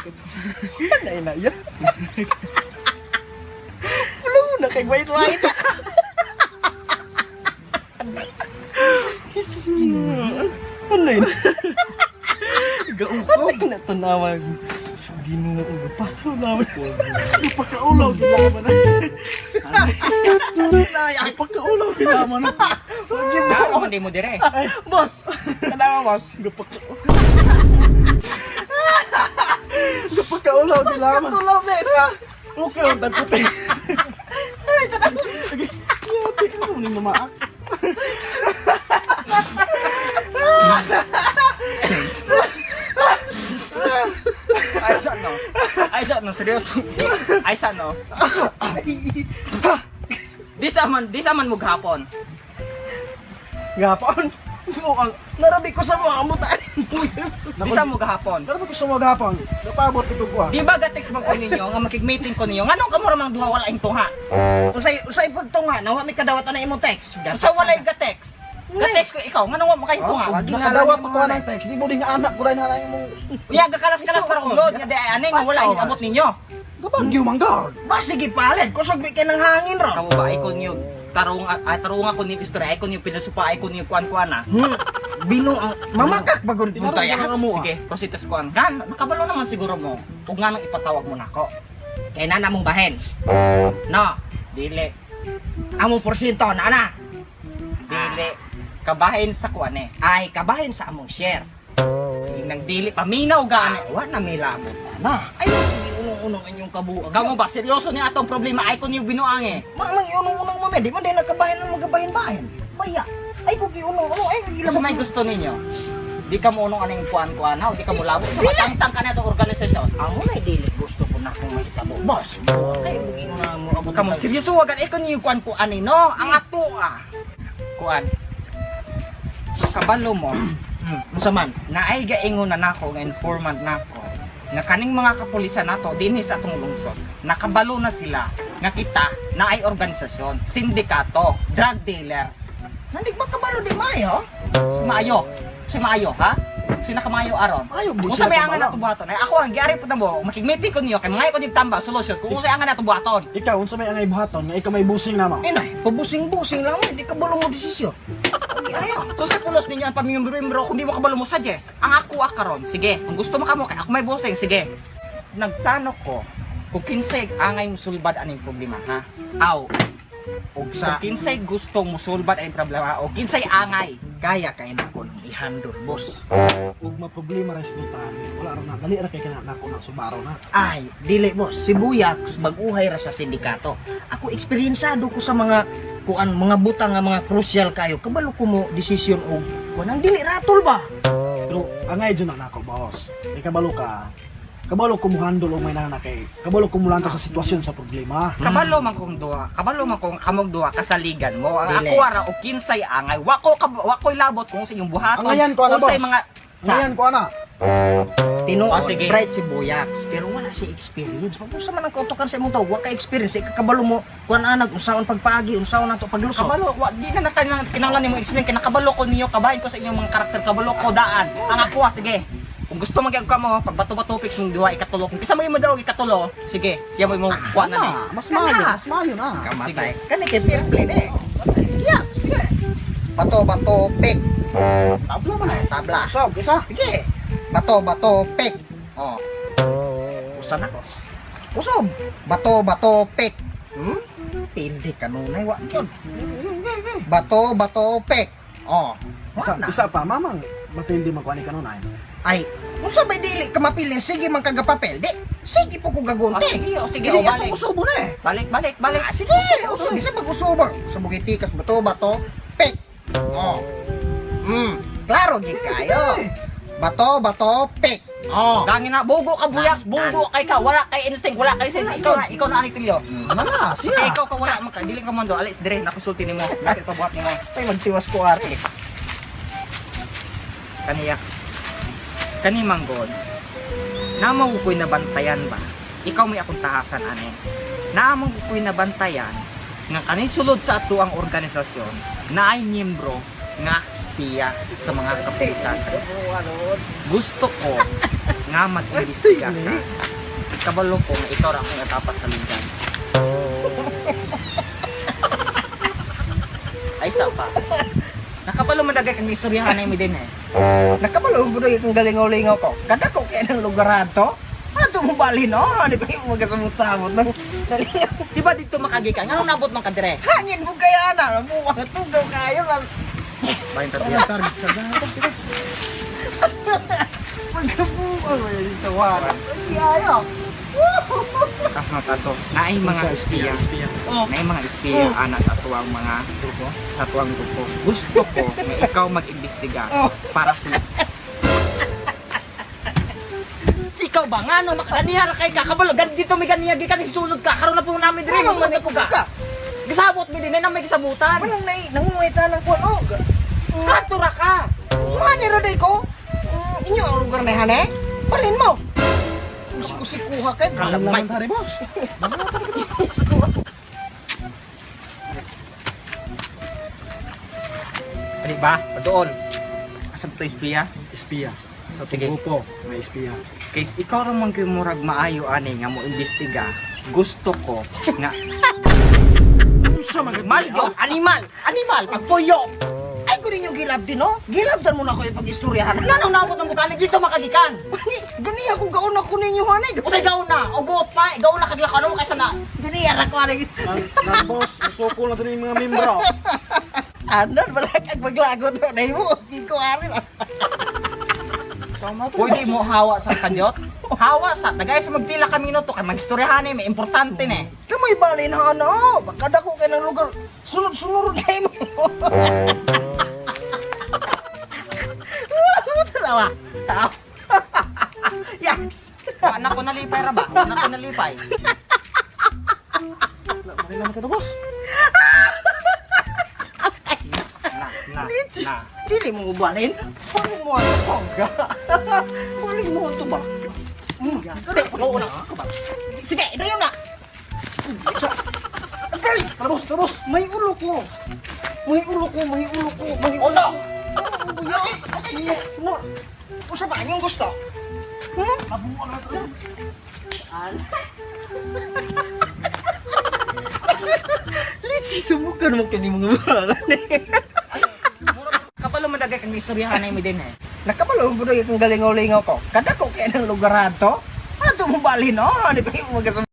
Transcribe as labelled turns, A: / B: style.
A: Anay na yan. Wala mo na kay white light. Jesus mo. Anay na.
B: Gaukaw.
A: Anay na tanawag. Ginoo ko pataw naman.
B: Pagkaulaw ginaman na.
A: Nay,
B: Pagkaulaw ginaman na.
C: Daro man di mo dire.
A: boss. Kanawa, boss.
B: Pagkaulaw ginaman.
A: Katulaw, bes.
B: Okay lang tagputi.
A: Ay, tanaw.
B: Yati ka mo ning namaak.
C: Ay sa no. Ay sa no, seryoso. Ay sa no. Di sa man mo gahapon.
B: Gapon.
A: Mukhang narabi ko sa mga mutaan.
C: Di sa mo gahapon.
B: Pero ko sa gapon. Napabot ito ko ah.
C: Di ba ga-text man ko ninyo nga makig-meeting ko ninyo? Nganong kamo ra mang duha wala ing tunga?
A: Usay usay pagtunga, nawa may kadawatan na imong text.
C: Unsa walay ga-text? Ga-text ko ikaw, nganong wa makay tunga?
A: Oh, wag nga
B: Nakadawat ko ng text. Di mo din nga anak ko rin na imong
C: Uya gakalas-kalas na og load nga di ay ani nga wala ing abot ninyo.
B: gabagyo man guard.
A: Ba sige palit, kusog bi kay ng hangin ro.
C: Kamo ba ay ko niyo tarong ay tarong ako ni istorya ay ko niyo pinasupa ay ko niyo kuan-kuan na.
A: Bino ang mamakak bagod
B: Tinarong
A: punta ya.
B: ko nga mo, ah.
C: Sige, proceed tas kuan. Gan, nakabalo naman siguro mo. Ug nganong ipatawag mo nako.
A: Kay na namong bahin. No,
C: Dili,
A: among porsyento na na.
C: dili. Kabahin sa kuan eh.
A: Ay kabahin sa among share.
C: Nang dili paminaw gani.
A: Ah, wa na may labot na. Ay, unong-unong inyong kabuang.
C: Kamo ba seryoso ni atong problema ay ko niyo binuang eh.
A: Mamang iunong-unong mami, di man din nakabahin ang magabahin-bahin. Baya. Ay kung iunong-unong ay
C: Sa
A: gilabot.
C: may gusto ninyo. Di ka mo unong aning kuan-kuan ha, di ka mo labo. Sa matangtang ka na itong organisasyon.
A: Amo na dili gusto ko na akong mahitabo. Boss, ay bugin na mo abot.
C: Kamo seryoso wag ay ko niyo kuan-kuan eh, no. Ang ato ah. Kuan. Kabalo mo.
A: Unsa man?
C: Naay gaingon na nako nga informant nako nga kaning mga kapulisan nato dinhi sa atong lungsod nakabalo na sila nga kita naay organisasyon, sindikato, drug dealer.
A: Nandig ba kabalo di mayo?
C: Si Maayo, si Maayo ha, si nakamayo aron.
B: Ayaw, di
C: Kung sa
B: sila
C: may angan
B: kabalo.
C: nato buhaton ay ako ang giari pud na mo makig-meeting ko niyo kay mga ko tamba solution kung unsay angan nato buhaton.
B: Ikaw unsa may angay buhaton nga ikaw may busing na mo.
A: Inay, pabusing-busing lang mo, di kabalo mo desisyon. Okay, ayaw.
C: So sa pulos ninyo ang pamimembro kung di mo kabalo mo suggest. Ang ako ah, karon, sige. Kung gusto mo kamo kay ako may bossing, sige. Nagtano ko kung kinsay angay musulbad aning problema ha.
A: Aw. Og
C: Sa
A: sa
C: kinsay gustong musulbad aning problema o kinsay angay.
A: kaya kay nako nang i-handle, boss.
B: Ug maproblema ra sultan. Wala ra na dali ra kay kana nako na subaro na.
A: Ay, dili boss, si Buyax bag-uhay ra sa sindikato. Ako eksperyensado ko sa mga kuan mga butang nga mga crucial kayo. Kabalo ko mo desisyon og kuan ang dili ratol ba?
B: Pero angay jud na nako boss. Kay kabalo ka. Kabalo ko mo handle og may nana kay kabalo ko mulanta sa sitwasyon sa problema.
C: Kabalo man kong duha, kabalo man kong kamog duha kasaligan mo. Ang
A: Dili.
C: ako ara o kinsay angay, wako ka, wako'y labot kung sa inyong buhaton.
B: Angayan ko ana
C: Kung sa'y
B: boss.
C: mga sa
B: Angayan ko ana.
A: Tinuod,
C: Ah, sige.
A: bright si Buyax, pero wala si experience. Papusa man ang kautukan sa imong tao, wa ka experience, ikakabalo mo kuan anag unsaon pagpaagi, unsaon nato paglusot.
C: Kabalo, wa, di na kinahanglan kinahanglan nimo explain kay nakabalo ko ninyo, kabahin ko sa inyong mga karakter, kabalo ko daan. Ang ako ah, sige. Kung gusto magyag ka mo, pag bato-bato fix yung duha ikatulo. Kung kisa mo yung madaog ikatulo, sige, siya mo imong kuha na ni.
B: Ah, mas maayo, mas maayo na.
A: Kamatay. Kani kay fair play ni. Sige. Sige. Bato bato pick.
B: Tabla man eh.
A: Tabla.
B: Usab, isa.
A: Sige. Bato bato pick. Oh. Usa na ko. Usob. Bato bato pick. Pindi ka nunay wa gyud. Bato bato pick. Oh. Wa
B: Isa,
A: na.
B: isa pa mamang mapildi man ko ani kanunay.
A: Ay, unsa ba dili ka mapili? Sige man kaga papel. Di. Sige po ko
C: Oh,
A: gagunting.
C: sige, oh, sige,
B: Dili
C: oh, balik.
B: ako usubo na eh.
C: Balik, balik, balik.
A: Ah, sige, usob. Bisa pag usob. Sa bugitikas bato bato pick. Oh. Klaro gid kayo. Bato bato pick. Oh.
C: Dangin na, bugo ka buyaks, bugo kay ka, wala kay instinct, wala kay sense. Ikaw na ani tilyo.
B: Ano na,
C: Sige,
B: siya.
C: ikaw ka wala man ka, dili ka man do, alis dire, nakusulti nimo. Bakit pabuhat nimo?
A: Ay, magtiwas ko ari.
C: Kaniyak. Kani manggod. Namang ko'y nabantayan ba? Ikaw may akong tahasan ane. Namang ko'y nabantayan nga kani sulod sa ato ang organisasyon na ay miyembro nga spiya sa mga kapulisan. Gusto ko Nga mag-imbestiga ka. Kabalo ko nga ikaw ra akong natapat sa ligan. Ay sa pa. Nakabalo man dagay kang istoryahan mi din eh.
A: Nakabalo ko kung galingaw-lingaw ko. Kadako kaya ng lugar ato. Ato mo balhin, oh. Ano ba yung magasamot-samot ng nalingaw?
C: Di ba dito makagikan? Nganong nabot man ka dire?
A: Hangin mo kaya na. Buwa tugaw kayo.
C: Bayin
B: Target ka na.
A: Pagkabuang mo yung tawaran. Hindi ayaw.
C: Kas na tato. Naay mga espiya.
B: Espiya.
C: Oh. Naay mga espiya ana sa tuwang mga grupo, sa tuwang grupo. Gusto ko nga ikaw mag-imbestiga
A: Oh.
C: para sa Ikaw ba ngano makaganiya ra kay kakabalo gan dito may ganiya gikan sulod ka karon na po namin dire
A: Ano man
C: sulod po ka.
A: ka?
C: Gisabot mi din na may gisabutan.
A: Walang nai, nangunguita ng kuwan, oh.
C: Kato ra ka.
A: Mani ra day ko. Inyo ang lugar na han, eh. Balhin mo. Sikusikuha kayo.
C: Kalamay.
B: Laman tari, boss.
C: Di ba? Padool. Asa to espiya?
B: Espiya. Sa
C: Sige.
B: grupo, may espiya.
C: Kays ikaw ra man kay murag maayo ani nga mo imbestiga. Gusto ko nga
B: Unsa man
C: animal yun, animal, animal, pagpuyo.
A: Ay, ko ninyo gilab din, oh. Gilabdan mo na ko ipag-istoryahan.
C: Ngano nabot ang bukana dito makagikan?
A: Gani, gani ako gaon ako ninyo, hanay.
C: Utay gaon na, o buot pa, gaon na kaglakaw mo kaysa na.
A: Gani, ara ko, hanay.
B: Nang boss, usoko na yung mga membro.
A: Ano, balak ang maglago to. Nahiwo, hindi ko ari.
C: Pwede mo hawa sa kadyot? Hawa sa, tagay sa magpila ka minuto kay magstoryahan eh, may importante na eh.
A: Kamoy balin, hana. Baka dako kayo ng lugar. Sunod-sunod kayo mo. Tarawa. Yaks.
C: Wa na ko nalipay ra ba? Wa na ko nalipay.
B: Mali naman ka boss.
C: Na, na,
A: Litsi.
C: na.
A: Dili mo balin. Balin mo ang tongga. Balin mo ito ba?
C: Te, gaon na.
A: Sige, dayon na. Agay!
B: Tara, boss, tara, boss.
A: May ulo ko. May ulo ko, may ulo ko, may ulo.
C: Ulo!
A: Ay, ay, no. Usa ba inyong gusto? Hmm?
B: Abuan na to.
A: Litsi, sumukan mo kini mga mga.
C: Kabalo man dagay kang istoryahan mi din eh.
A: Nakabalo ko kung galingaw-lingaw ko. Kadako kaya ng lugar ato. Ato mo balhin, oh. Ano ba yung mga